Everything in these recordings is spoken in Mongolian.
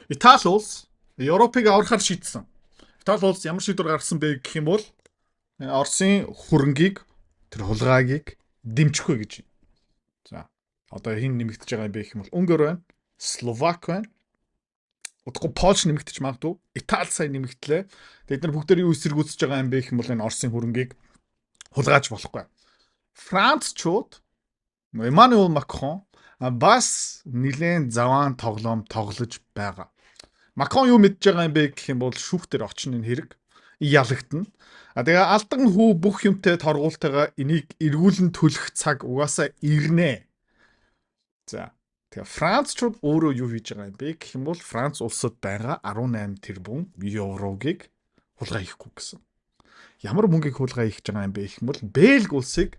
Итали улс Европыг аврахаар шийдсэн. Итали улс ямар шийдвэр гаргасан бэ гэх юм бол Оросын хөрөнгийг, тэр хулгайгийг дэмжихгүй гэж. За, одоо хэн нэмэгдэж байгаа юм бэ гэх юм бол Унгар байна, Словак байна. Удахгүй Польш нэмэгдэж магадгүй. Итали сая нэмэгдлээ. Тэгээд нар бүгдээр юу эсэргүүцэж байгаа юм бэ гэх юм бол энэ Оросын хөрөнгийг хулгайж болохгүй. Францчууд, Эммануэл Макрон бас нилээн заваан тоглоом тоглож байгаа. Макрон юу мэдж байгаа юм бэ гэх юм бол шүүхтэр очно энэ хэрэг ялагдана. А тэгээ алдан хүү бүх юмтай торгуултайгаа энийг эргүүлэн төлөх цаг угаасаа ирнэ. За, тэгээ Францчууд өөрөө юу хийж байгаа юм бэ гэх юм бол Франц улсад байгаа 18 тэрбум еврогийг хулгай хийхгүй гэсэн. Ямар мөнгийг хулгай хийх гэж байгаа юм бэ гэх юм бол Бельги улсыг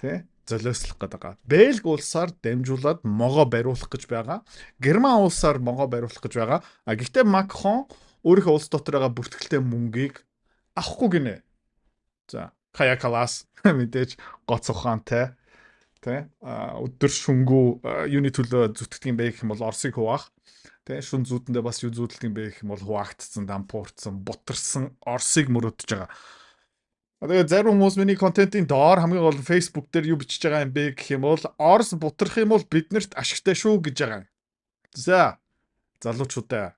тий золиослох гэдэг байгаа. Бельги улсаар дамжуулаад могоо бариулах гэж байгаа. Герман улсаар могоо бариулах гэж байгаа. А гэхдээ Макрон өөрийнхөө улс дотор байгаа бүртгэлтэй мөнгийг авахгүй гинэ. За, Кая Калас мэдээж гоц ухаантай тий өдөр шүнгүү юуны төлөө зүтгэдэг юм бэ гэх юм бол Оросыг хуваах тий, шүн зүүдэндээ бас юу зүүдэлдэг юм бэ гэх юм бол хуваагдсан, дампуурсан, бутарсан Оросыг мөрөөдөж байгаа. Тэгээ зарим хүмүүс миний контентын доор, хамгийн гол нь Facebook дээр юу бичиж байгаа юм бэ гэх юм бол Орос бутарх юм бол биднэрт ашигтай шүү гэж байгаа. За, залуучуудаа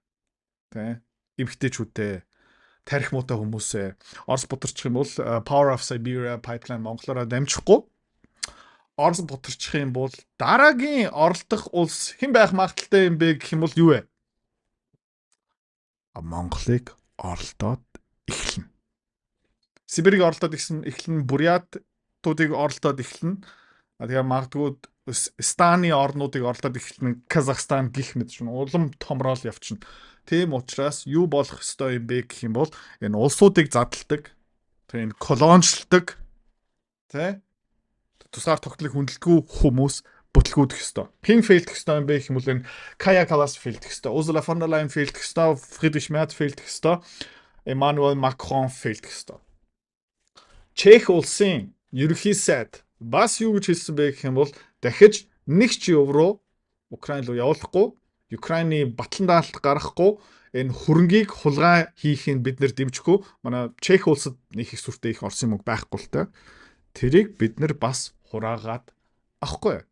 тий, эмэгтэйчүүдээ, тарих муутай хүмүүсээ, Орос бутарчих юм бол Power of Siberia pipeline монголоороо дамжихгүй. Орос бутарчих юм бол дараагийн оролдох улс хэн байх магадлалтай юм бэ гэх юм бол юу вэ? Монголыг оролдоод эхэлнэ. Сибирийг оролдоод ихсэн эхлэн, Бурятуудыг оролдоод эхэлнэ. Тэгээ магадгүй Станы орнуудыг оролдоод эхэлнэ, Казахстан гих мэт шин улам томрол явчихна. Тийм учраас юу болох ёстой юм бэ гэх юм бол энэ улсуудыг задалдаг, тэгээ энэ колоничлдог, тэ тусгаар тогтлыг хүндэлдэггүй хүмүүс бүтлгүүдэх ёстой. Хэн fail дэх ёстой юм бэ гэх юм бол энэ Кая Калас fail дэх ёстой, Ursula von der Leyen fail дэх ёстой, Friedrich Merz fail дэх ёстой, Emmanuel Macron fail дэх ёстой. Чех улсын ерөнхий сайд бас юу гэж хэлсэн бэ гэх юм бол дахиж 1 ч евро Украин руу явуулахгүй, Украины батлан даалт гаргахгүй, энэ хөрөнгийг хулгай хийхийг бид нэр дэмжихгүй. Манай Чех улсад нэг их сүртэй их Оросын мөнгө байхгүй л та. Тэрийг бид нар бас хураагаад авахгүй.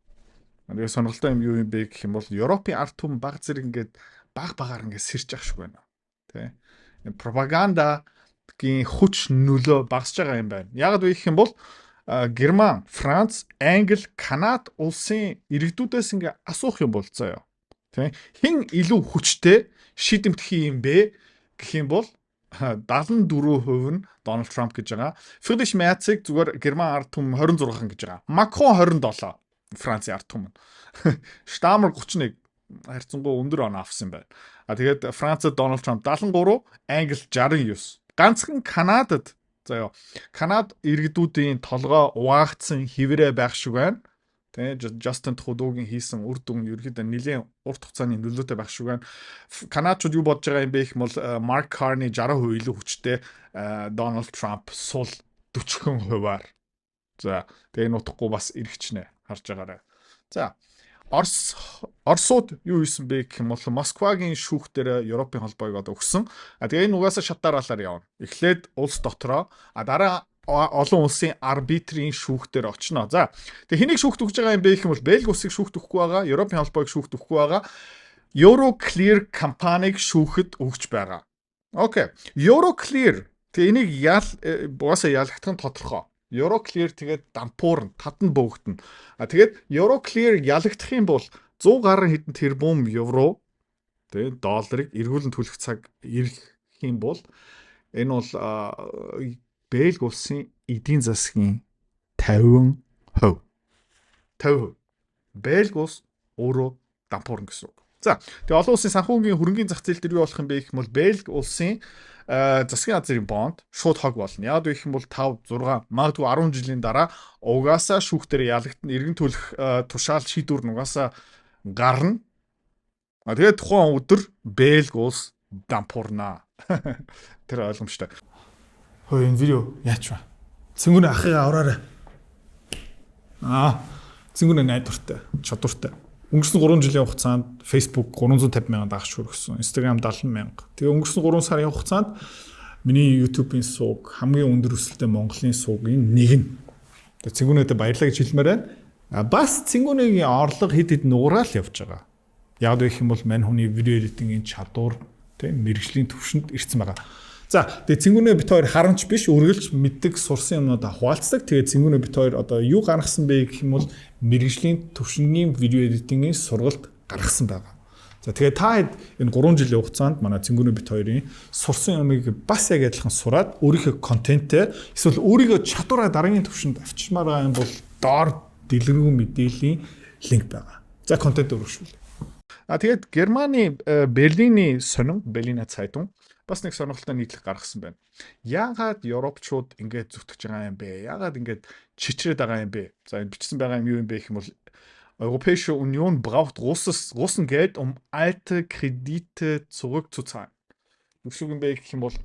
Тэгээ сонирхолтой юм юу юм бэ гэх юм бол Европын ард түмэн баг зэрэг ингээд баг багаар ингээд сэрж ах шиг байна. Тэ. Энэ пропагандагийн хүч нөлөө багасж байгаа юм байна. Яг вэ гэх юм бол Герман, Франц, Англи, Канад улсын иргэдүүдээс ингээ асуух юм бол заяа. Тэ. Хэн илүү хүчтэй, шийдэмтгий юм бэ гэх юм бол 74% нь Дональд Трамп гэж байгаа. Фридрих Мерцийг зүгээр Герман ард түмэн 26 гэж байгаа. Макрон 27, Францын ард түмэн. Штамер 31, харьцангуй өндөр оноо авсан байна. А тэгээд Францад Дональд Трамп 73, Англи 69. Ганцхан Канадад заяа. Канад иргэдүүдийн толгой угаагдсан хэврээ байх шиг байна. Тэ, Justin Trudeau-гийн хийсэн үр дүн ерөөхдөө нэлээд урт хугацааны нөлөөтэй байх шиг байна. Канадчууд юу бодож байгаа юм бэ гэх юм бол Mark Carney 60% илүү хүчтэй, Donald Trump сул 40 хувиар. За, тэгээ энэ утгагүй бас эргэчнэ, харж байгаарай. За, Оросууд юу хийсэн бэ гэх юм бол Москвагийн шүүхтэр Европын холбоог одоо өгсөн. А тэгээ энэ угаасаа шат дараалал явна. Эхлээд улс дотроо, а дараа олон улсын арбитрийн шүүхтэр очно. За, тэгээ хэнийг шүүхт өгж байгаа юм бэ гэх юм бол Бельги улсыг шүүхт өгөхгүй байгаа, Европын холбоог шүүхт өгөхгүй байгаа. Euroclear компанийг шүүхэд өгч байгаа. Окей. Euroclear, тэгээ энийг ял угаасаа ялагдах нь тодорхой. Euroclear тэгээд дампуурна, татан бөөгдөнө. А тэгээд Euroclear ялагдах юм бол 100 гаруй хэдэн тэрбум евро тэгээд долларыг эргүүлэн төлөх цаг ирэх юм бол энэ бол Бельги улсын эдийн засгийн 50%. 50%. Бельги улс өөрөө дампуурна гэсэн үг. За, тэгээ олон улсын санхүүгийн хөрөнгийн зах зээл дээр юу болох юм бэ гэх юм бол Бельги улсын засгийн газрын бонд шууд хог болно. Яг гэх юм бол 5, 6, магадгүй 10 жилийн дараа угаасаа шүүхтэр ялагдана, эргэн төлөх тушаал шийдвэр нь угаасаа гарна. А тэгээд тухайн өдөр Бельги улс дампуурнаа. Тэр ойлгомжтой. Хөөе, энэ видео яач вэ? Цэнгүүнээ ахыгаа авраарай. Аа, цэнгүүнээ найдвартай, чадвартай. Өнгөрсөн 3 жилийн хугацаанд Facebook 350 мянган дагагч хүргэсэн. Instagram 70 мянга. Тэгээ өнгөрсөн 3 сарын хугацаанд миний YouTube-ийн сувг хамгийн өндөр өсөлттэй Монголын сувгийн нэг нь. Тэгээ Цэнгүүнээдээ баярлалаа гэж хэлмээр байна. А бас Цэнгүүнээгийн орлого хэд хэд нугараал явж байгаа. Яг гэх юм бол мань хүний видео editing-ийн чадвар, тийм, мэргэжлийн төвшөнд ирсэн байгаа. За, тэгээ Цэнгүүнээ бид хоёр харамч биш, үргэлж мэддэг, сурсан юмнуудаа хуваалцдаг. Тэгээ Цэнгүүнээ бид хоёр одоо юу гаргасан бэ гэх юм бол мэргэжлийн төвшингийн видео editing-ийн сургалт гаргасан байгаа. За, тэгээ та хэд энэ 3 жилийн хугацаанд манай Цэнгүүнээ бид хоёрын сурсан юмыг бас яг адилхан сураад өөрийнхөө контентээ эсвэл өөрийгөө чадвараа дараагийн төвшөнд авчирмаар байгаа юм бол доор дэлгэрэнгүй мэдээллийн линк байгаа. За, контент өргөжүүлье. А тэгээд Германы Берлиний сонин, Berliner Zeitung бас нэг сонирхолтой нийтлэг гаргасан байна. Яагаад европчууд ингэж зүтгэж байгаа юм бэ? Яагаад ингэж чичрээд байгаа юм бэ? За, энэ бичсэн байгаа юм юу юм бэ гэх юм бол Europäische Union braucht großes Geld, um alte Kredite zurückzuzahlen. Юу юм бэ гэх юм бол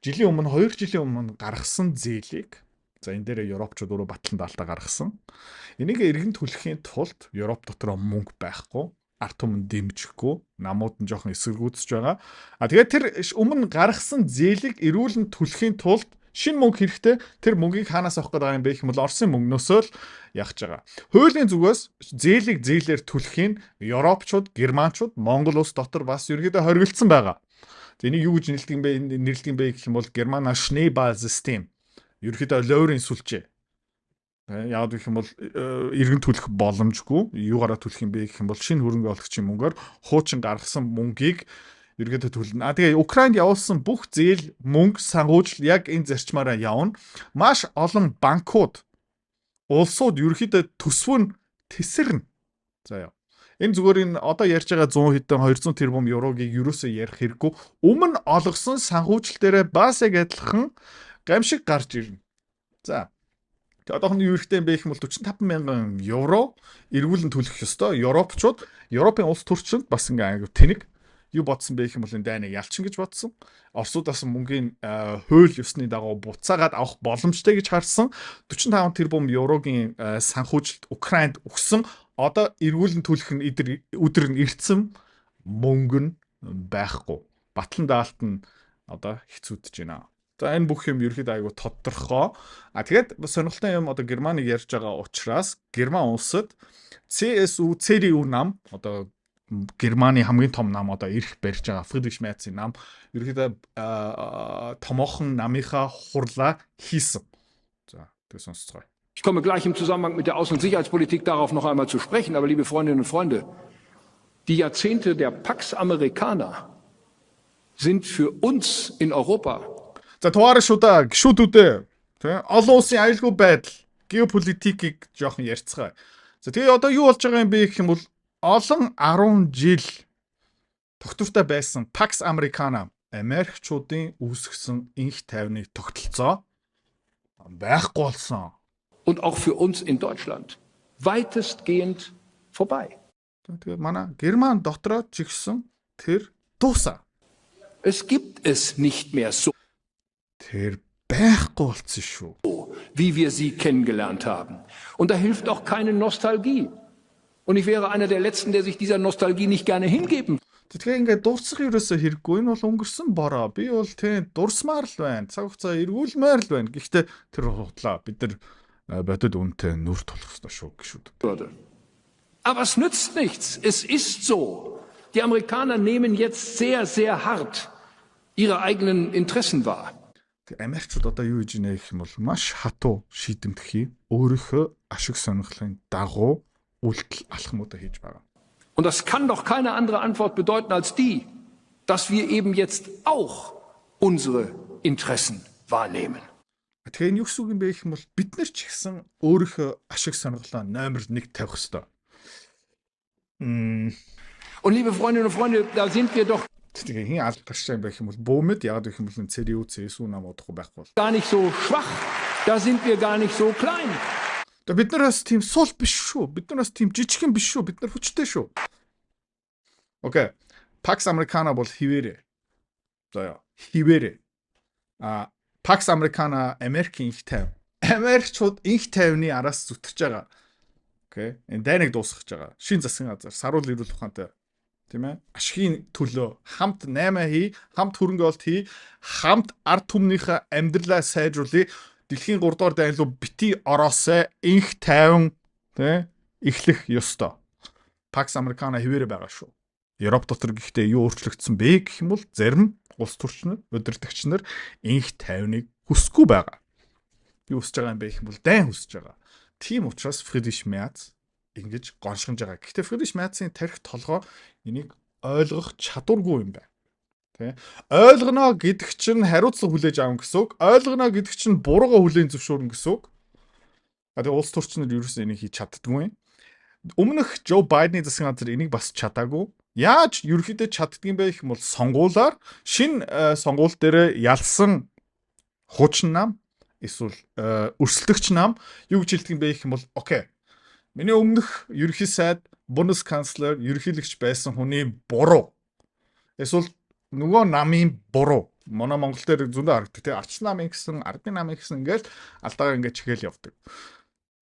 жилийн өмнө, 2 жилийн өмнө гаргасан зээлийг, за, энэ дээр европчууд өөрөө батлан даалтаа гаргасан. Энийг эргэн төлөхийн тулд Европ дотроо мөнгө байхгүй, ард түмэн дэмжихгүй, намууд нь жоохон эсэргүүцэж байгаа. А тэгээд тэр өмнө гаргасан зээлийг эргүүлэн төлөхийн тулд шинэ мөнгө хэрэгтэй. Тэр мөнгийг хаанаас авах гэдэг юм бэ гэх юм бол Оросын мөнгнөөсөө л явж байгаа. Хуулийн зүгээс зээлийг зээлээр төлөхийн европчууд, германчууд, Монгол улс дотор бас ерөөдөө хоригдсан байгаа. Энийг юу гэж нэрлэдэг юм бэ? Нэрлэдэг юм бэ гэх юм бол Герман Schneeballsystem. Ерөөдөө лойрын сүлжээ. Яг гэх юм бол эргэн төлөх боломжгүй. Юугаараа төлөх юм бэ гэх юм бол шинэ хөрөнгө оруулагчийн мөнгөөр хуучин гаргасан мөнгийг ерөөдөө төлнө. А тэгээ Украинд явуулсан бүх зээл, мөнгө, санхүүжил яг энэ зарчмаараа явна. Маш олон банкуд, улсууд ерөөхдөө төсвөө нь тесэрнэ. За яа. Энэ зүгээр энэ одоо ярьж байгаа 100 хэдэн 200 тэрбум еврогийг ерөөсөө ярих хэрэггүй. Өмнө олгосон санхүүжил дээрээ бас яг адилхан гамшиг гарч ирнэ. За. Тэгээ одоохонд юу хэрэгтэй юм бэ гэх юм бол 45 мянган евро эргүүлэн төлөх ёстой. Европчууд, Европын улс төрчинд бас ингээ айгу тэнэг юу бодсон бэ гэх юм бол энэ дайныг ялчин гэж бодсон. Оросуудаас мөнгөний хууль ёсны дагуу буцаагаад авах боломжтой гэж харсан. 45 тэрбум еврогийн санхүүжилт Украинд өгсөн. Одоо эргүүлэн төлөх нь өдөр нь ирсэн, мөнгө нь байхгүй. Батлан даалт нь одоо хэцүүдэж байна. За, энэ бүх юм ерөөхдөө айгу тодорхой. А тэгээд сонирхолтой юм, одоо Германыг ярьж байгаа учраас Герман улсад CSU, CDU нам, одоо Германы хамгийн том нам, одоо эрх барьж байгаа Фридрих Мерцийн нам ерөөхдөө томоохон намынхаа хурлаа хийсэн. За, тэгээ сонсцгоё. Ich komme gleich im Zusammenhang mit der Außen- und Sicherheitspolitik darauf noch einmal zu sprechen. Aber liebe Freundinnen und Freunde, die Jahrzehnte der Pax Americana sind für uns in Europa За, товарищудаа, гишүүдүүдээ, тий, олон улсын аюулгүй байдал, геополитикийг жоохон ярьцгаая. За, тэгээ одоо юу болж байгаа юм бэ гэх юм бол олон 10 жил тогтвортой байсан Pax Americana, Америкчуудын үүсгэсэн энх тайвны тогтолцоо байхгүй болсон. und auch für uns in Deutschland weitestgehend vorbei. Тэгээ манай Герман дотроо ч гэсэн тэр дуусаа. Es gibt es nicht mehr so, Тэр байхгүй болсон шүү. wie wir sie kennengelernt haben. Und da hilft auch keine Nostalgie. Und ich wäre einer der Letzten, der sich dieser Nostalgie nicht gerne hingeben Тэгэхээр ингээд дурсах ерөөсөө хэрэггүй. Энэ бол өнгөрсөн бороо. Би бол тийм дурсмаар л байна. Цаг хугацаа эргүүлмээр л байна. Гэхдээ тэр худлаа. Бид нар бодит үнэтэй нүр тулах ёстой шүү гişүүд. würde. Aber es nützt nichts. Es ist so. Die Amerikaner nehmen jetzt sehr, sehr hart ihre eigenen Interessen wahr. Тэг Америкчууд одоо юу хийж ийнэ гэх юм бол маш хатуу шийдэмтгий, өөрийнхөө ашиг сонирхлын дагуу үйлдэл алхмуудаа хийж байгаа. Und das kann doch keine andere Antwort bedeuten als die, dass wir eben jetzt auch unsere Interessen wahrnehmen. Тэгэхээр энэ юу гэсэн үг юм бэ гэх юм бол бид нар ч гэсэн өөрийнхөө ашиг сонирхлоо номер 1 тавих ёстой. Und liebe Freundinnen und Freunde, da sind wir doch Тэгээ хэн алдаршаа юм бэ гэх юм бол бөөмөд, яг гэх юм бол CDU, CSU нам удахгүй байхгүй бол. gar nicht so schwach, da sind wir gar nicht so klein. Тэгээ бид нар бас тийм сул биш шүү. Бид нар бас тийм жижигхэн биш шүү. Бид нар хүчтэй шүү. Okay. Pax Americana бол хിവэрэ. За яа. Хിവэрэ. А Pax Americana, Америкийн энх тайван. Америкчууд энх тайвны араас зүтгэж байгаа. Okay. Энэ дайныг дуусгах гэж байгаа. Шинэ засгийн газар, саруул эрүүл ухаантай, тийм ээ. Ашигын төлөө хамт 8 хий, хамт хөрөнгө оруулалт хий, хамт ард түмнийхээ амьдралаа сайжруулъя. Дэлхийн 3 дугаар дайн руу бити ороосой, инх тайван, тий, эхлэх ёстой. Pax Americana хэвээрээ байгаа шүү. Европ дотор гэхдээ юу өөрчлөгдсөн бэ гэх юм бол зарим улс төрчнөр, удирдагч нар инх тайвныг хүсэхгүй байгаа. Юу хүсэж байгаа юм бэ гэх юм бол дайн хүсэж байгаа. Тийм учраас Фридрих Мерц ингэж гоншгонж байгаа. Гэхдээ Фридрих Мерцийн тархи толгой энийг ойлгох чадваргүй юм байна. Тэ? Ойлгоно гэдэг чинь хариуцлага хүлээж авна гэсэн үг. Ойлгоно гэдэг чинь буруугаа хүлээн зөвшөөрнө гэсэн үг. А тэгээ улс төрчнөр ерөөсөө энийг хийж чаддаггүй. Өмнөх Жо Байдны засгийн газар энийг бас чадаагүй. Яаж ерөнхийдөө чаддгүй юм бэ гэх юм бол сонгуулаар шинэ сонгуул дээр ялсан хуучин нам эсвэл өрсөлдөгч нам юу гэж хэлдэг юм бэ гэх юм бол okay. Миний өмнөх ерөнхий сайд, Bundeskanzler, ерөнхийлөгч байсан хүний буруу. Эсвэл нөгөө намын буруу. Манай Монгол дээр зөндөө харагддаг, тий. Арч намын гэсэн, ардын намын гэсэн ингээл алдаагаа ингээд чихэл явдаг.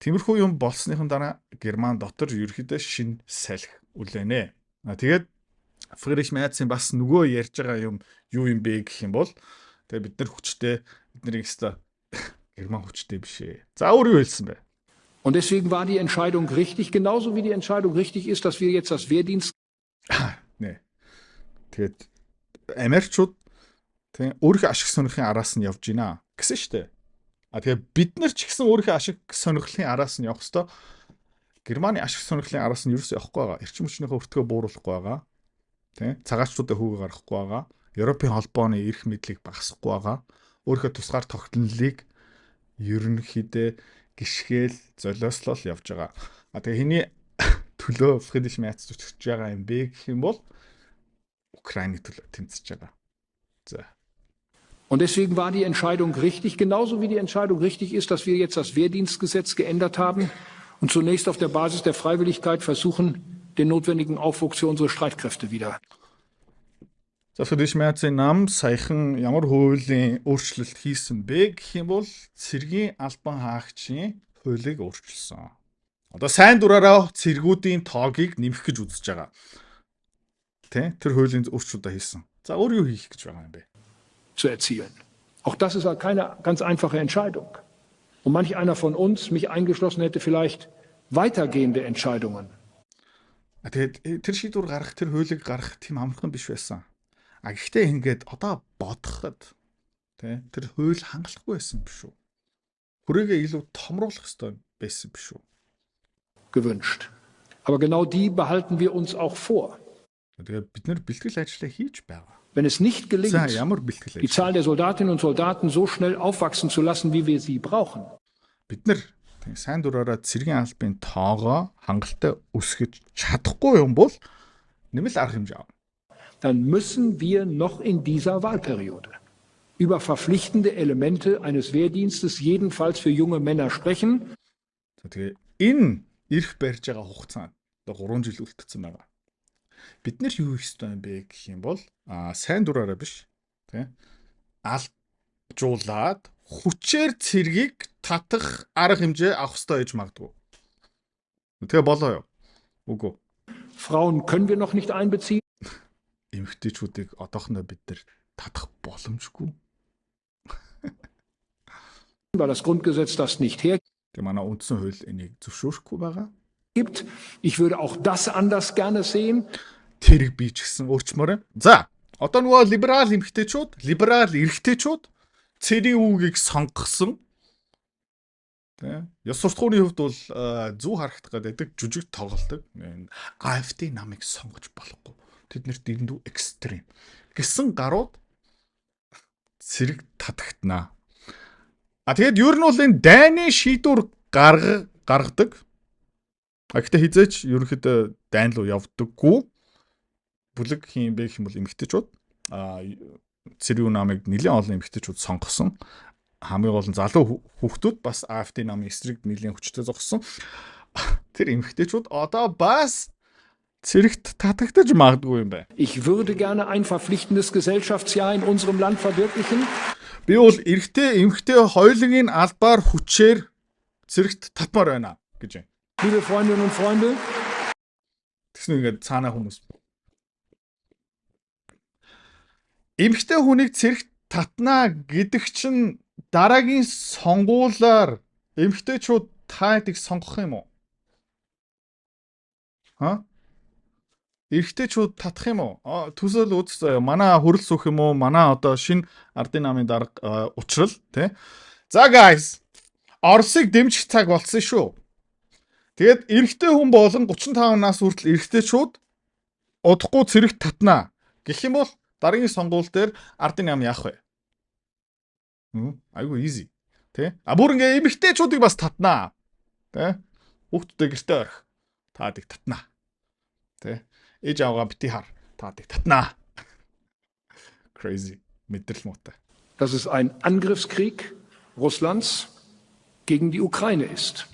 Тиймэрхүү юм болсныхан дараа Герман дотор ерөнхийдөө шинэ салхи үлээнэ. Тэгээд Фридрих Мерцийн бас нөгөө ярьж байгаа юм юу юм бэ гэх юм бол тэгээ бид нар хүчтэй, бид нарыг өстой Герман хүчтэй биш ээ. За, өөр юу хэлсэн бэ? Und deswegen war die Entscheidung richtig, genauso wie die Entscheidung richtig ist, dass wir jetzt das Wehrdienst Нэ. Тэгээд Америкчууд тийм өөрийнхөө ашиг сонирхлын араас нь явж байна гэсэн шүү дээ. А тэгээ бид нар ч гэсэн өөрийнхөө ашиг сонирхлын араас нь явах хэвээр. Германы ашиг сонирхлын араас нь ерөөсөө явахгүй байгаа. Эрчим хүчнийхээ өртгөө бууруулахгүй байгаа. Тэ? Цагаачуудаа хүүгээ гаргахгүй байгаа. Европын холбооны эрх мэдлийг багасгахгүй байгаа. Өөрийнхөө тусгаар тогтнолыг ерөнхийдөө гიშгээл золиослол явж байгаа. А тэгээ хэний төлөө Фридрих Мерц зүтгэж байгаа юм бэ гэх юм бол Украины төлөө тэмцэж байгаа. За. Und deswegen war die Entscheidung richtig, genauso wie die Entscheidung richtig ist, dass wir jetzt das Wehrdienstgesetz geändert haben und zunächst auf der Basis der Freiwilligkeit versuchen, den notwendigen Aufwuchs für unsere Streitkräfte wieder. За, Фридрих Мерцийн нам саяхан ямар хуулийн өөрчлөлт хийсэн бэ гэх юм бол цэргийн албан хаагчийн хуулийг өөрчилсөн. Одоо сайн дураараа цэргүүдийн тоогийг нэмэх гэж үзэж байгаа. Тэ? Тэр хуулийн өөрчлөлтөө хийсэн. За, өөр юу хийх гэж байгаа юм бэ? Zu erzielen. Auch das ist keine ganz einfache Entscheidung. Und manch einer von uns, mich eingeschlossen, hätte vielleicht weitergehende Entscheidungen. Тэгээд тэр шийдвэр гаргах, тэр хуулийг гаргах тийм амархан биш байсан. А гэхдээ ингээд одоо бодоход, тий, тэр хууль хангалтгүй байсан биш үү? Хүрээгээ илүү томруулах ёстой байсан биш үү? Gewünscht. Aber genau die behalten wir uns auch vor. Тэгээд бид нар бэлтгэл ажлаа хийж байгаа. Wenn es nicht gelingt, За, ямар бэлтгэл die ажил? Zahl der Soldatinnen und Soldaten so schnell aufwachsen zu lassen, wie wir sie brauchen, Бид нар тийм сайн дураараа цэргийн албын тоогоо хангалттай өсгөж чадахгүй юм бол нэмэлт арга хэмжээ авна. Dann müssen wir noch in dieser Wahlperiode über verpflichtende Elemente eines Wehrdienstes jedenfalls für junge Männer sprechen. За, тэгээ энэ эрх барьж байгаа хугацаанд одоо 3 жил үлдсэн байгаа. Бид нар юу хийх ёстой юм бэ гэх юм бол сайн дураараа биш, тий, алжуулаад хүчээр цэргийг татах арга хэмжээ авах ёстой гэж магадгүй. Тэгээ болоо юу? Үгүй. Frauen können wir noch nicht einbeziehen. Эмэгтэйчүүдийг одоохондоо бид нар татах боломжгүй. Weil das Grundgesetz das nicht hergibt. Тэгээ манай үндсэн хууль энийг зөвшөөрөхгүй байгаа. Ich würde auch das anders gerne sehen. Тэрийг би ч гэсэн өөрчмөр юм. За, одоо нөгөө либерал эмэгтэйчүүд, либерал эрэгтэйчүүд ЦДУ-гийг сонгосон. Тэ? Ёс суртахууны хувьд бол зөв харагдах гэдэг жүжиг тоглолдог. Энэ AFD намыг сонгож болохгүй. Тэд нарт дэндүү экстрим гэсэн гарууд цэрэг татагтнаа. А тэгээд ер нь бол энэ дайны шийдвэр гаргадаг. А гэхдээ хэзээ ч ерөнхийдөө дайн руу явдаггүй. Бүлэг хэн юм бэ гэх юм бол эмэгтэйчүүд, ЦДУ намыг нэлээд олон эмэгтэйчүүд сонгосон. Хамгийн гол нь залуу хүүхдүүд бас AFD намын эсрэг нэлээд хүчтэй зогссон. Тэр эмэгтэйчүүд одоо бас цэрэгт татагдаж магадгүй юм байна. Ich würde gerne ein verpflichtendes Gesellschaftsjahr in unserem Land verwirklichen. Би бол эрэгтэй эмэгтэй хоёулангийн албаар хүчээр цэрэгт татмаар байна гэж байна. Liebe Freundinnen und Freunde. Тэгсэн ингээд цаанаа хүмүүс. Эмэгтэй хүнийг цэрэгт татнаа гэдэг чинь дараагийн сонгуулиар эмэгтэйчүүд та хэдийг сонгох юм уу? Ха? Эрэгтэйчүүд татах юм уу? Төсөөл үз заяа. Манай хүрэл суух юм уу? Манай одоо шинэ ардын намын дарга учрал тий. За guys, Оросыг дэмжих цаг болсон шүү. Тэгээд эрэгтэй хүн болон 35 нас хүртэл эрэгтэйчүүд удахгүй цэрэгт татнаа. Гэх юм бол дараагийн сонгуул дээр ардын нам яах вэ? Айгу easy. Тэ? А бүр ингээ эмэгтэйчүүдийг бас татнаа. Тэ? Хүүхдүүдээ гэртээ орхи. Таадыг татнаа. Тэ? Ээж аваа бити хар. Таадыг татнаа. Crazy. Мэдрэл муутай. Dass es ein Angriffskrieg Russlands gegen die Ukraine ist.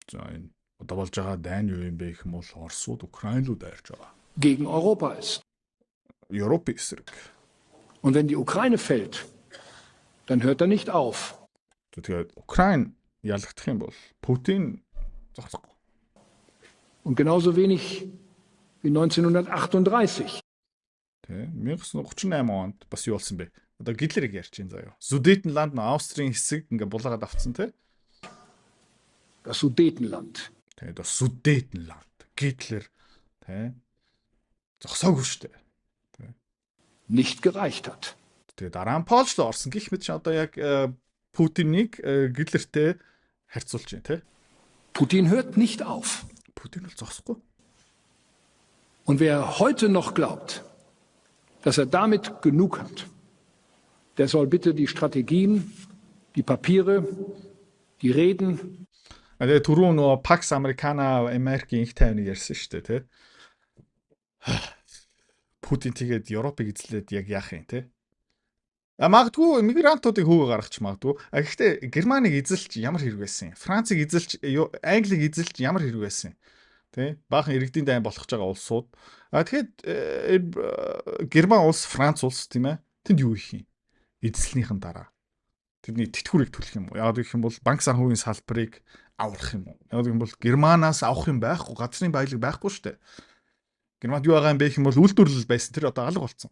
За энэ одоо болж байгаа дайн юу юм бэ гэх юм бол Оросууд Украин руу дайрч байгаа. Gegen Europa ist. Европын эсрэг. Und wenn die Ukraine fällt, dann hört er nicht auf. Тэгээд Украин ялагдах юм бол Путин зогсохгүй. Und genauso wenig wie 1938. Тэ 1938 онд бас юу болсон бэ? Одоо Гитлерийг ярьж байна заяа. Судетенланд нь Австрийн хэсэг ингээ булаагаад авцсан тэ. Das Sudetenland. Тэ одоо Судетенланд Гитлер тэ зогсоогүй шүү дээ. Тэ. Nicht gereicht hat. Тэгээ дараа нь Польш руу орсон гэх мэт чи одоо яг Путинийг Гитлертэй харьцуулж байна тэ. Putin hört nicht auf. Путин бол зогсохгүй. Und wer heute noch glaubt, dass er damit genug hat, der soll bitte die Strategien, die Papiere, die Reden. Тэгээ түрүүн нөгөө Pax Americana Америкийн их тайвныг ярьсан шүү дээ, тэ. Путин тэгээд Европыг эзлээд яг яах юм, тэ? А магадгүй мигрантуудыг хөөгөө гаргачих магадгүй. А гэхдээ Германыг эзэлж ямар хэрэг байсан юм? Францыг эзэлж, Англиг эзэлж ямар хэрэг байсан юм? Тэ? Баахан иргэдийн дайн болох гэж байгаа улсууд. А тэгэхээр Герман улс, Франц улс тийм ээ. Тэнд юу хийх юм? Эзлснийхэн дараа тэрний тэтгэврийг төлөх юм уу? Яг гэх юм бол банк санхүүгийн салбарыг аврах юм уу? Яг гэх юм бол Германаас авах юм байхгүй, газрын баялаг байхгүй шүү дээ. Германд юу байгаа юм бэ гэх юм бол үйлдвэрлэл байсан. Тэр одоо алга болсон.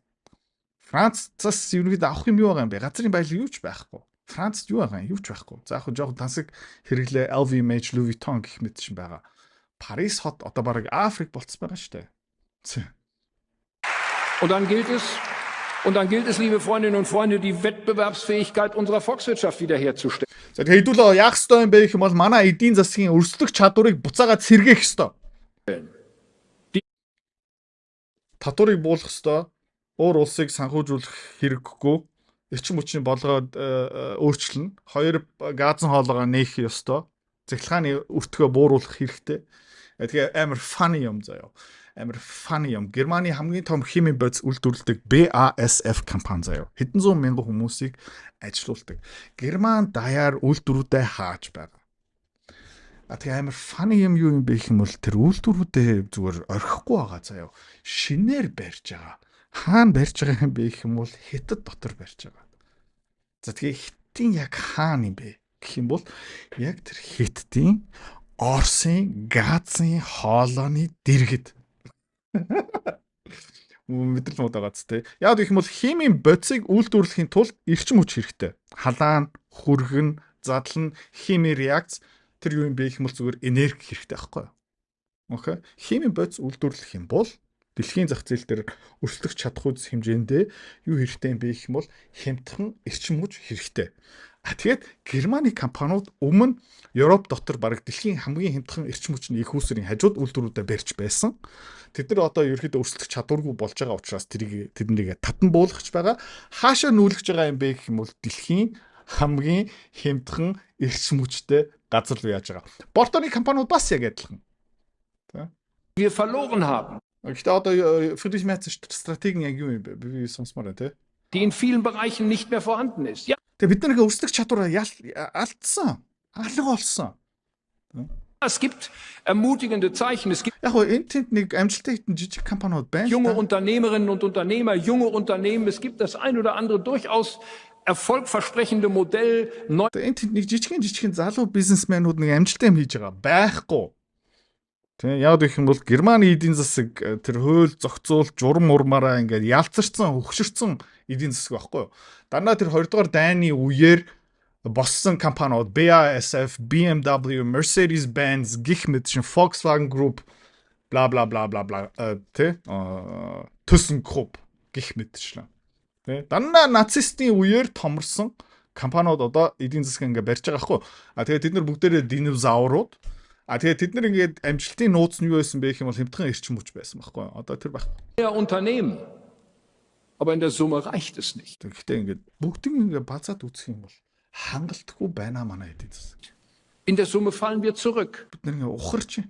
Францаас ерөнхийдөө авах юм юу байгаа юм бэ? Газрын баялаг юу ч байхгүй. Францд юу байгаа юм? Юу ч байхгүй. За яг жоохон тансаг хэрэглээ LVMH, Louis Vuitton гэх мэт чинь байгаа. Парис хот одоо бараг Африк болцсон байгаа шүү дээ. Und dann gilt es, und dann gilt es, liebe Freundinnen und Freunde, die Wettbewerbsfähigkeit unserer Volkswirtschaft wiederherzustellen. За тэгэхээр хэдүүлээ яах ёстой юм бэ гэх юм бол манай эдийн засгийн өрсөлдөх чадварыг буцаагаад сэргээх ёстой. Татварыг буулгах ёстой. Өөр улсыг санхүүжүүлэх хэрэггүй. Эрчим хүчний болгоод өөрчилнө. Хоёр газан хоолоогоо нээх ёстой. Цахилгааны өртгөө бууруулах хэрэгтэй. Тэгээ амар funny юм заяа. Амар funny юм. Германы хамгийн том химийн бодис үйлдвэрлэдэг BASF компани заяа. Хэдэн зуун мянган хүмүүсийг ажилуулдаг. Герман даяар үйлдвэрүүдээ хааж байгаа. А тэгээ амар funny юм юу юм бэ гэх юм бол тэр үйлдвэрүүдээ зүгээр орхихгүй байгаа заяа. Шинээр барьж байгаа. Хаана барьж байгаа юм бэ гэх юм бол Хятад дотор барьж байгаа. За тэгээ Хятадын яг хаана юм бэ гэх юм бол яг тэр Хятадын Орсын газын хоолойны дэргэд мэдрэл мод байгаа ч тий. Яг гэх юм бол химийн бодисыг үйлдвэрлэхийн тулд эрчим хүч хэрэгтэй. Халаан, хүргэн, задлан, химийн реакц тэр юу юм бэ гэх юм бол зүгээр энерги хэрэгтэй байхгүй юу? Окей. Химийн бодис үйлдвэрлэх юм бол дэлхийн зах зээл дээр өрсөлдөх чадах үз хэмжээндээ юу хэрэгтэй юм бэ гэх юм бол хямдхан эрчим хүч хэрэгтэй. А тэгээд Германы компаниуд өмнө Европ дотор бараг дэлхийн хамгийн хямдхан эрчим хүчний их усрын хажууд үйлдвэрүүдээ барьж байсан. Тэд нар одоо ерөөхдөө өрсөлдөх чадваргүй болж байгаа учраас тэрийг тэднийг татан буулгах байгаа. Хаашаа нүүлгэж байгаа юм бэ гэх юм бол дэлхийн хамгийн хямдхан эрчим хүчтэй газар руу яаж байгаа. Бортоны компаниуд бас яг адилхан. Тэ? Wir verloren haben. Гэхдээ одоо Фридрих Мерц стратеги нь яг юу юм бэ? Би сонсомоор байна, тэ? Die in vielen Bereichen nicht mehr vorhanden ist. Ja. Тэгээ бид нар өрсөлдөх чадвараа алдсан. Алга болсон. Es gibt ermutigende Zeichen. Es gibt яг хоо энэ тэнд нэг амжилттай хитэн жижиг компаниуд байна. Junge Unternehmerinnen und Unternehmer, junge Unternehmen, es gibt das ein oder andere durchaus erfolgversprechende Modell. Энэ тэнд нэг жижигэн залуу бизнесмэнүүд нэг амжилттай юм хийж байгаа байхгүй. Тэ, яг гэх юм бол Германы эдийн засаг тэр хууль зохицуул журам урмаараа ингээд ялцарсан, хөгшөрсөн эдийн засаг байхгүй юу? Дандаа тэр 2 дугаар дайны үеэр боссон компаниуд BASF, BMW, Mercedes-Benz гэх мэт шин, Volkswagen Group, бла бла бла бла бла, тэ, ThyssenKrupp гэх мэтчлэн. Тэ, дандаа нацистын үеэр томорсон компаниуд одоо эдийн засаг ингээ барьж байгаа байхгүй. А тэгээд тэд нар бүгдээрээ динозаврууд. А тэгээд тэд нар ингээд амжилтын нууц нь юу байсан бэ гэх юм бол хямдхан эрчим хүч байсан байхгүй. Одоо тэр байх. Unternehmen. Aber in der Summe reicht es nicht. Гэхдээ ингээд бүгдийг ингээд базаад үзэх юм бол хангалтгүй байна манай эдийн засаг. In der Summe fallen wir zurück. Бид нар ингээд ухарч.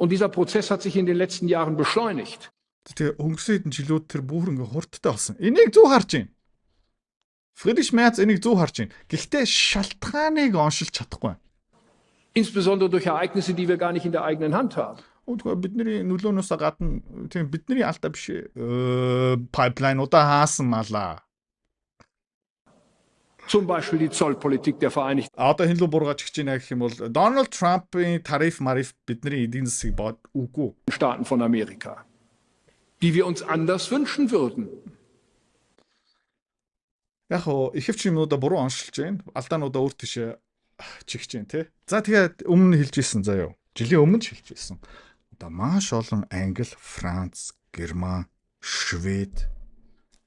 Und dieser Prozess hat sich in den letzten Jahren beschleunigt. Тэгээ өнгөрсөн хэдэн жилүүд тэр бүр ингээд хурдтай болсон. Энийг зөв харж байна. Фридрих Мерц энийг зөв харж байна. Гэхдээ шалтгааныг оншилж чадахгүй. Insbesondere durch Ereignisse, die wir gar nicht in der eigenen Hand haben. Бидний нөлөөнөөс гадна, тийм, бидний алдаа биш, pipeline-уудаа хаасан малаа. Zum Beispiel die Zollpolitik der Vereinigten Одоо хэн лүү бургаач гэж байна гэх юм бол Дональд Трампын тариф мариф бидний эдийн засгийг бод үгүй. Staaten von Amerika, die wir uns anders wünschen würden. Яг хоо ихэвч юмнуудаа буруу оншилж байна. Алдаануудаа өөр тийшээ чигч байна те. За, тэгээд өмнө хэлж ирсэн заяа. Жилийн өмнө ч хэлж ирсэн. Одоо маш олон Англи, Франц, Герман, Швед,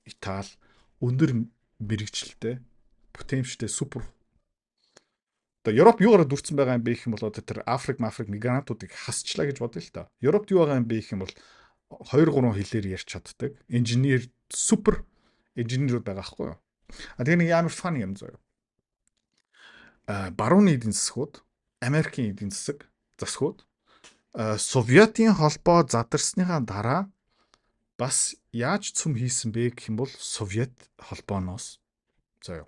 Итали өндөр мэргэжилтэй, бүтээмжтэй супер. Одоо Европ юугаараа дүүрсэн байгаа юм бэ гэх юм бол одоо тэр Африк, Африк мигрантуудыг хасчлаа гэж бодъё л та. Европт юу байгаа юм бэ гэх юм бол 2 3 хэлээр ярьж чаддаг. Инженер, супер инженерүүд байгаа байхгүй юу? А тэгээ нэг ямар funny юм заяа. А барууны эдийн засгууд, Америкийн эдийн засаг засгууд Совётын холбоо задарсныхаа дараа бас яаж цөм хийсэн бэ гэх юм бол Совет холбооноос заяа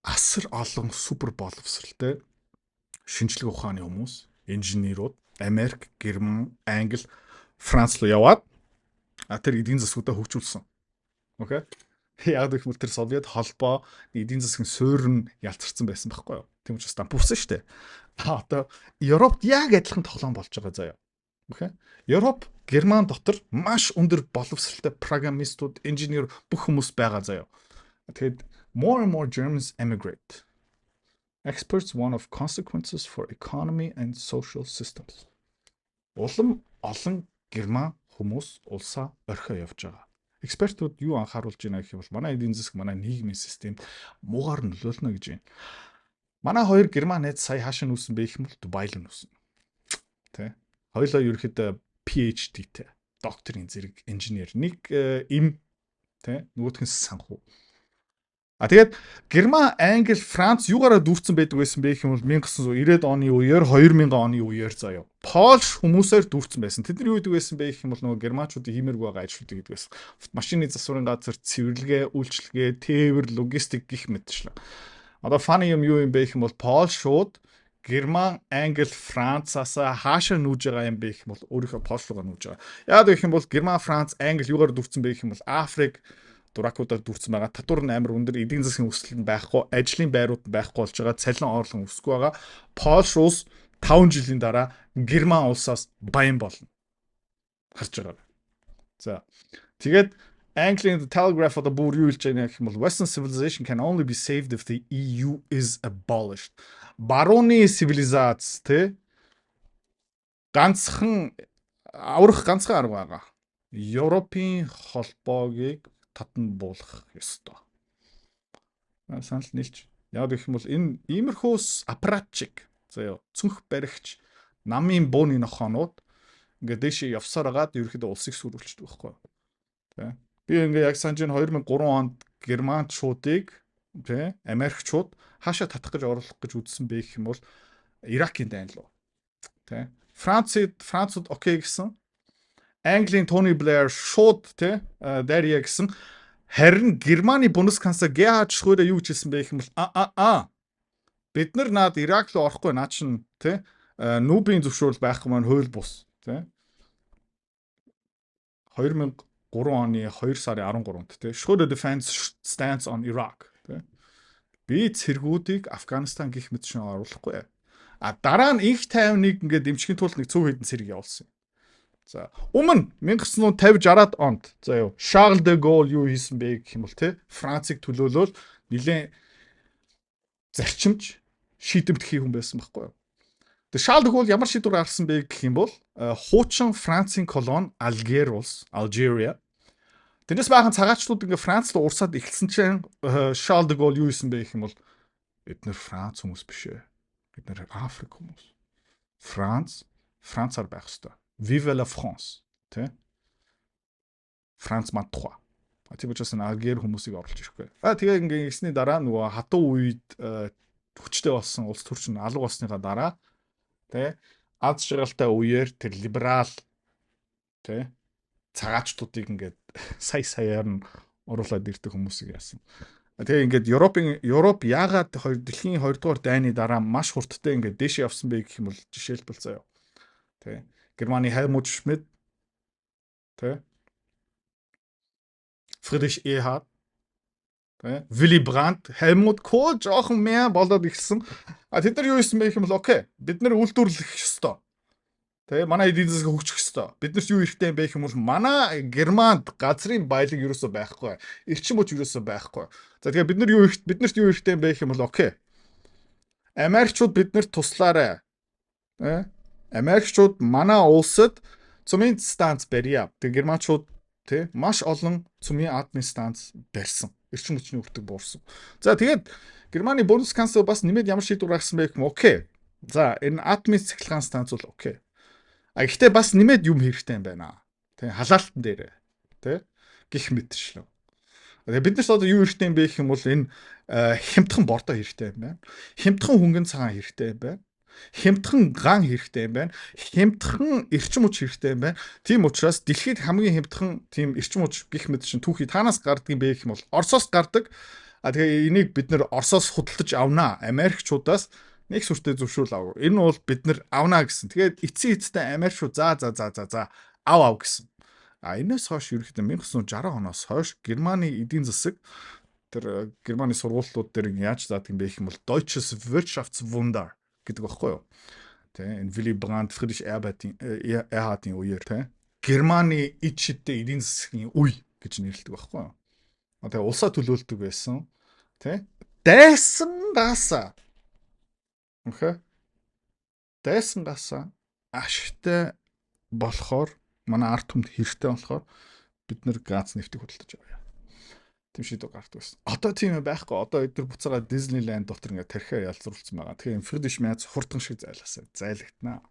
асар олон супер боловсралтай шинжлэх ухааны хүмүүс, инженерүүд Америк, Герман, Англи, Франц руу яваад тэр эдийн засгуудаа хөгжүүлсэн. Okay. Яг гэвэл тэр Совет холбоо эдийн засгийн суурь нь ялцарсан байсан байхгүй юу? Тийм учраас дампуурсан шүү дээ. А одоо Европт яг адилхан тоглоом болж байгаа заяа. Okay. Европ, Герман дотор маш өндөр боловсралтай программистууд, инженер бүх хүмүүс байгаа заяа. Тэгэхээр more and more Germans emigrate. Experts warn of consequences for economy and social systems. Улам олон герман хүмүүс улсаа орхио явж байгаа. Экспертүүд юу анхааруулж байна гэх юм бол манай эдийн засаг, манай нийгмийн системд муугаар нөлөөлнө гэж байна. Манай хоёр герман найз сая хаашаа нүүсэн бэ гэх юм бол Дубай л нүүсэн. Тэ. Хоёулаа ерөөхдөө PhD-тэй, докторийн зэрэг инженер. Нэг эм тэ, нөгөөх нь санхүү. А тэгээд Герман, Англи, Франц юугаараа дүүрсэн байдаг байсан бэ гэх юм бол 1990-ад оны үеэр, 2000 оны үеэр заяа. Польш хүмүүсээр дүүрсэн байсан. Тэд нар юу гэдэг байсан бэ гэх юм бол нөгөө германчуудын хиймээргүй байгаа ажлуудыг хийдэг байсан. Машины засварын газар, цэвэрлэгээ, үйлчилгээ, тээвэр, логистик гэх мэтчлэн. Одоо funny юм юу юм бэ гэх юм бол Польшууд Герман, Англи, Францаас хаашаа нүүж байгаа юм бэ гэх юм бол өөрийнхөө Польш руугаа нүүж байгаа. Яг гэх юм бол Герман, Франц, Англи юугаар дүүрсэн бэ гэх юм бол Африк дуракуудаар дүүрсэн байгаа. Татвар нь амар өндөр, эдийн засгийн өсөлт нь байхгүй, ажлын байрууд нь байхгүй болж байгаа, цалин орлого өсөхгүй байгаа. Польш улс 5 жилийн дараа Герман улсаас баян болно. Харж байгаа. За. Тэгээд Англиan The Telegraph одоо бүр юу хэлж байгаа гэх юм бол Western civilization can only be saved if the EU is abolished. Барууны цивилизац тэ ганцхан аврах ганцхан арга байгаа. Европын холбоогийг татан буулгах ёстой. Санал нийлж. Яг гэх юм бол энэ иймэрхүү аппаратчик заяа, цүнх баригч намын бууны нохоонууд ингээд дээшээ явсаар агаад ерөөхдөө улсыг сүрүүлчихдэг байхгүй. Тэ. Би ингээ яг санаж байна, 2003 онд германчуудыг тэ Америкчууд хаашаа татах гэж оруулах гэж үзсэн бэ гэх юм бол Иракийн дайн руу. Тэ. Францад Францууд okay гэсэн. Английн Тони Блэр шууд тэ дайръя гэсэн. Харин Германы Бундесканцлер Герхард Шрöдер юу гэж хэлсэн бэ гэх юм бол а а а бид нар наад Ирак руу орохгүй, наа чин тэ нүүбийн зөвшөөрөл байхгүй маань хууль бус тэ. 2003 оны 2 сарын 13-нд тэ Schröder defends stance on Iraq тэ. Би цэргүүдийг Афганистан гэх мэт шин оруулахгүй. А дараа нь инх тайвныг ингээд дэмжихийн тулд нэг цөөх хэдэн цэрэг явуулсан. За, өмнө 1950 60-аад онд, за юу, Шарль де Голл юу хийсэн бэ гэх юм бол те, Францыг төлөөлөөл нэлээд зарчимж шийдэмтгий хүн байсан байхгүй юу? Тэгээ Шарль де Голл ямар шийдвэр гаргасан бэ гэх юм бол хуучин Францын колони Алжир улс, Algeria. Тэрнээс баахан цагаачдууд ингээ Франц руу урсаад эхэлсэн чинь Шарль де Голл юу хийсэн бэ гэх юм бол эднэр Франц хүмүүс биш ээ. Бид нар Африк хүмүүс. Франц Францаар байх ёстой. Vive la France, тэ? Франц манд тухай. Тийм учраас энэ Алжир хүмүүсийг оруулж ирэхгүй. А тэгээ ингээ ингэсний дараа нөгөө хатуу үед хүчтэй болсон улс төрч нь алга болсныхаа дараа, тэ, аз жаргалтай үеэр тэр либерал, тэ, цагаачдуудыг ингээд сая саяар нь оруулаад ирдэг хүмүүсийг яасан. Тэгээ ингээд Европ яагаад хоёр дэлхийн 2 дугаар дайны дараа маш хурдтай ингээд дээшээ явсан бэ гэх юм бол жишээлбэл, заяа. Тэ. Германы Helmut Schmidt, тэ. Friedrich Erhard, тэ. Willy Brandt, Helmut Kohl жоохон мэ болоод эхэлсэн. А тэд нар юу хийсэн бэ гэх юм бол okay, бид нар үйлдвэрлэх ёстой. Тэ, манай эдийн засаг хөгжих ёстой. Бид нарт юу хэрэгтэй юм бэ гэх юм бол манай Германд газрын баялаг ерөөсөө байхгүй. Эрчим хүч ерөөсөө байхгүй. За, тэгэхээр бид нарт юу хэрэгтэй юм бэ гэх юм бол okay. Америкчууд биднэрт туслаарай. Тэ? Америкчууд манай улсад цөмийн станц барья. Тэгээ германчууд, тэ, маш олон цөмийн атомын станц барьсан. Эрчим хүчний өртөг буурсан. За, тэгээд Германы Bundeskanzler бас нэмээд ямар шийдвэр гаргасан бэ гэх юм, okay. За, энэ атомын цахилгаан станц бол okay. А гэхдээ бас нэмээд юм хэрэгтэй юм байна. Тэ, халаалтан дээр. Тэ, гих мэтчлээ. Тэгээ бид нарт одоо юу хэрэгтэй юм бэ гэх юм бол энэ хямдхан бордоо хэрэгтэй юм байна. Хямдхан хөнгөн цагаан хэрэгтэй юм байна. Хямдхан ган хэрэгтэй юм байна. Хямдхан эрчим хүч хэрэгтэй юм байна. Тийм учраас дэлхийд хамгийн хямдхан тийм эрчим хүч гих мэт чинь түүхий таанаас гардаг юм бэ гэх юм бол Оросоос гардаг. А тэгээ энийг бид нар Оросоос худалдаж авнаа. Америкчуудаас нэг сүртэй зөвшөөрөл авав. Энэ бол бид нар авнаа гэсэн. Тэгээд эцсийн эцтэй Америкчууд за за за за за ав ав гэсэн. А энэс хойш ерөнхийдөө 1960 оноос хойш Германы эдийн засаг, тэр Германы сургуулиуд дээр яаж заадаг юм бэ гэх юм бол Deutsches Wirtschaftswunder гэдэг багхгүй юу? Тэ, энэ Willy Brandt, Friedrich Erhard-ийн үеэр, тэ, Германы ид шидтэй эдийн засгийн үе гэж нэрлэдэг багхгүй юу? А тэгээ улсаа төлөөлдөг байсан. Тэ? Дайсангаас. Okay. Дайсангаас ашигтай болохоор, манай ард түмэнд хэрэгтэй болохоор бид нар газ нефтийг худалдаж авъя. Тийм шийдвэр гаргадаг байсан. Одоо тийм юм байхгүй. Одоо эдгээр буцаага Disneyland дотор ингээд тархиа ялзруулсан байгаа. Тэгэхээр Фридрих Мерц хурдан шиг зайлаасаа зайлагдана.